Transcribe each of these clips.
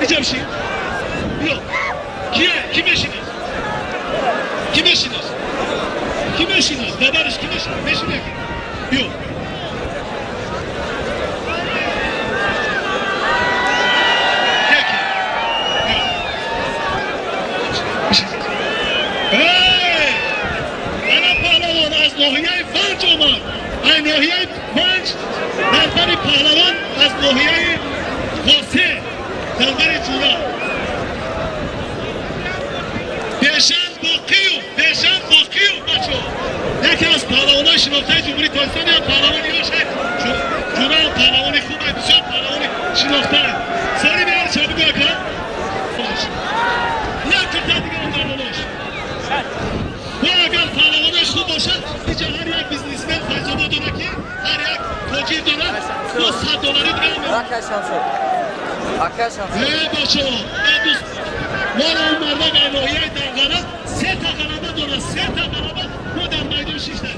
Иҷа бишин. Биё. Кие? Ки мешинас? Ки мешинас? Ки мешинас? Додариш ки мешинас? Мешине? Биё. Ки? Биё. Бишин. Эй! Ана паҳлавон аз ноҳияи Ванҷ омад. Ай ноҳияи Ванҷ дарбари паҳлавон аз ноҳияи Восе, дарбари Ҷура. Бешан Боқиев, Бешан Боқиев, бачо. Яке аз паҳлавонои шинохтаи Ҷумҳурии Тоҷикистон, я паҳлавони ёшай. Ҷура паҳлавони хуб, бисёр паҳлавони шинохтае. Сари биёр ча бигӯ ака. Бош. Як кирта дига дар болош. Бо агар паҳлавонош хуб бошад, иҷа ҳар як бизнесмен Файзобод дорад ки ҳар як тоҷир дорад, бо 100 доллари дига мемонад. Акай Шамшид. Акай Шамшид. Э, бачо, э дӯст, моро он мардак ай ноҳияи Данғара сета ғалаба дорад, сета ғалаба мо дар майдон шишта.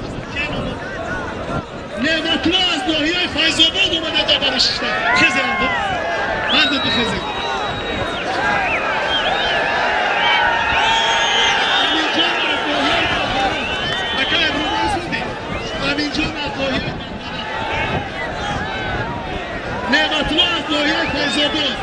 Неъматулло аз ноҳияи Файзобод омада дар баро шишта. Хезе анду. Ҳарду бихезед. Аминҷон аз ноҳияи Данғара. Акай рӯбарӯ судӣ. Аминҷон аз ноҳияи Данғара. Неъматулло аз ноҳияи Файзобод.